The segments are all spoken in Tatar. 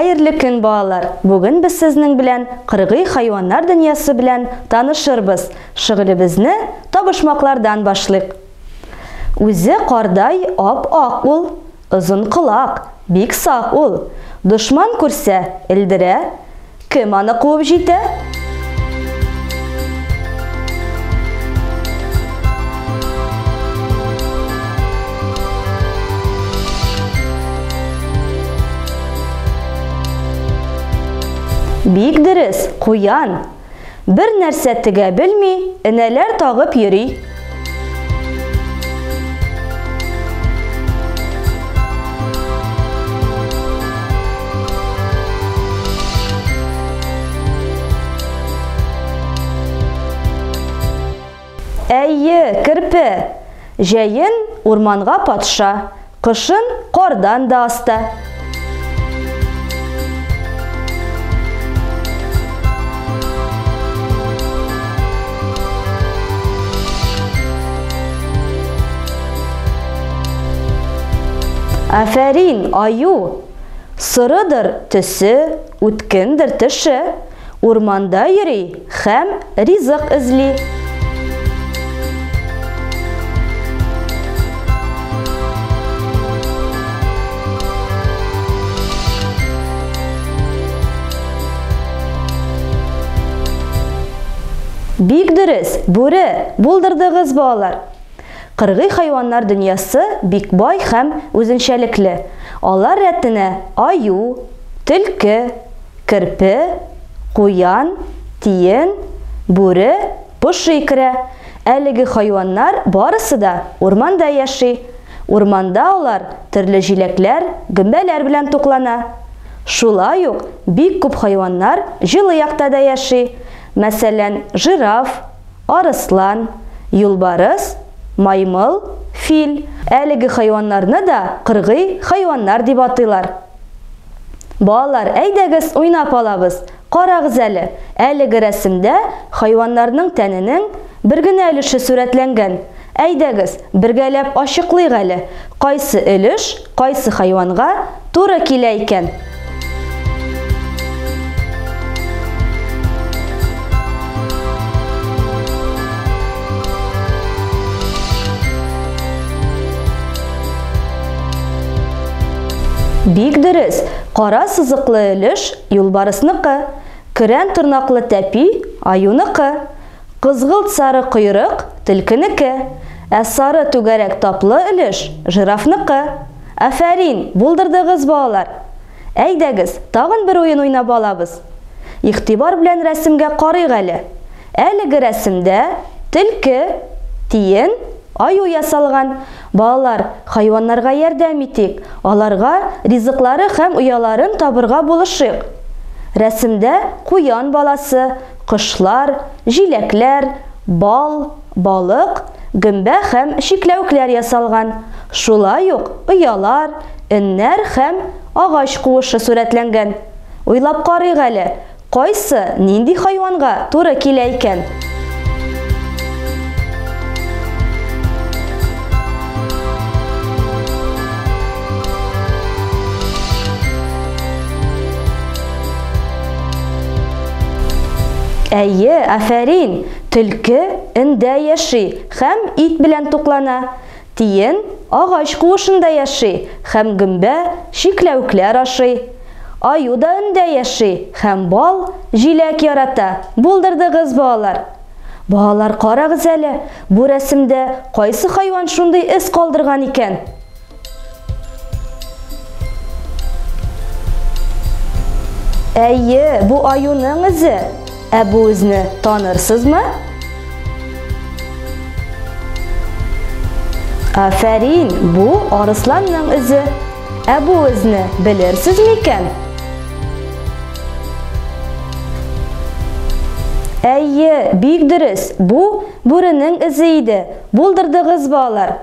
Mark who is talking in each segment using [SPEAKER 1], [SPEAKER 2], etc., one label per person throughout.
[SPEAKER 1] Хәерле көн, балалар! Бүген без сезнең белән кыргый хайваннар дөньясы белән танышырбыз. Шөгылебезне табышмаклардан башлыйк. Үзе кардай ап-ак ул, озын колак, бик сак ул. Дошман күрсә, элдерә. Кем аны куып җитә? Бик дөрес, куян. Бер нәрсә тегә белми, энәләр тагып йөри. Әйе, керпе. Җәен урманга патша, кышын кардан да аста. Афәрин, аю! Сорыдыр төсе, үткендер теше. Урманда йөри һәм ризык эзли. Бик дөрес, бүре, булдырдыгыз, балалар. Кыргый хайваннар дөньясы бик бай һәм үзенчәлекле. Алар рәтенә аю, төлке, керпе, куян, тиен, бүре, поши керә. Әлеге хайваннар барысы да урманда яши. Урманда алар төрле җиләкләр, гөмбәләр белән туклана. Шулай ук бик күп хайваннар җылы якта да яши. Мәсәлән, жираф, арыслан, юлбарыс, маймыл, фил. Әлеге хайваннарны да кыргый хайваннар дип атыйлар. Балалар, әйдәгез уйнап алабыз. Карагыз әле, әлеге рәсемдә хайваннарның тәненең бер генә өлеше сурәтләнгән. Әйдәгез, бергәләп ачыклыйк әле, кайсы өлеш кайсы хайванга туры килә икән? Бик дөрес, кара сызыклы өлеш юлбарысныкы, көрән тырнаклы тәпи аюныкы, кызгылт сары койрык төлкенеке, ә сары түгәрәк таплы өлеш жирафныкы. Афәрин, булдырдыгыз, балалар! Әйдәгез, тагын бер уен уйнап алабыз. Игътибар белән рәсемгә карыйк әле. Әлеге рәсемдә төлке, тиен, аю ясалган. Балалар, хайваннарга ярдәм итик, аларга ризыклары һәм ояларын табырга булышыйк. Рәсемдә куян баласы, кошлар, җиләкләр, бал, балык, гөмбә һәм чикләвекләр ясалган. Шулай ук оялар, өннәр һәм агач куышы сурәтләнгән. Уйлап карыйк әле, кайсы нинди хайванга туры килә икән? Әйе, афәрин! Төлке өндә яши һәм ит белән туклана. Тиен агач куышында яши һәм гөмбә, чикләвекләр ашый. Аю да өндә яши һәм бал, җиләк ярата. Булдырдыгыз, балалар! Балалар, карагыз әле, бу рәсемдә кайсы хайван шундый эз калдырган икән? Әйе, бу аюның эзе. Ә бу эзне танырсызмы? Афәрин, бу арысланның эзе. Ә бу эзне белерсез микән? Әйе, бик дөрес, бу бүренең эзе иде. Булдырдыгыз, балалар.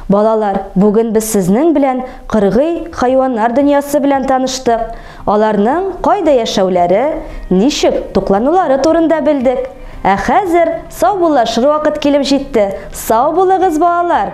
[SPEAKER 1] Балалар, бүген без сезнең белән кыргый хайваннар дөньясы белән таныштык. Аларның кайда яшәүләре, ничек тукланулары турында белдек. Ә хәзер саубуллашыр вакыт килеп җитте. Сау булыгыз, балалар!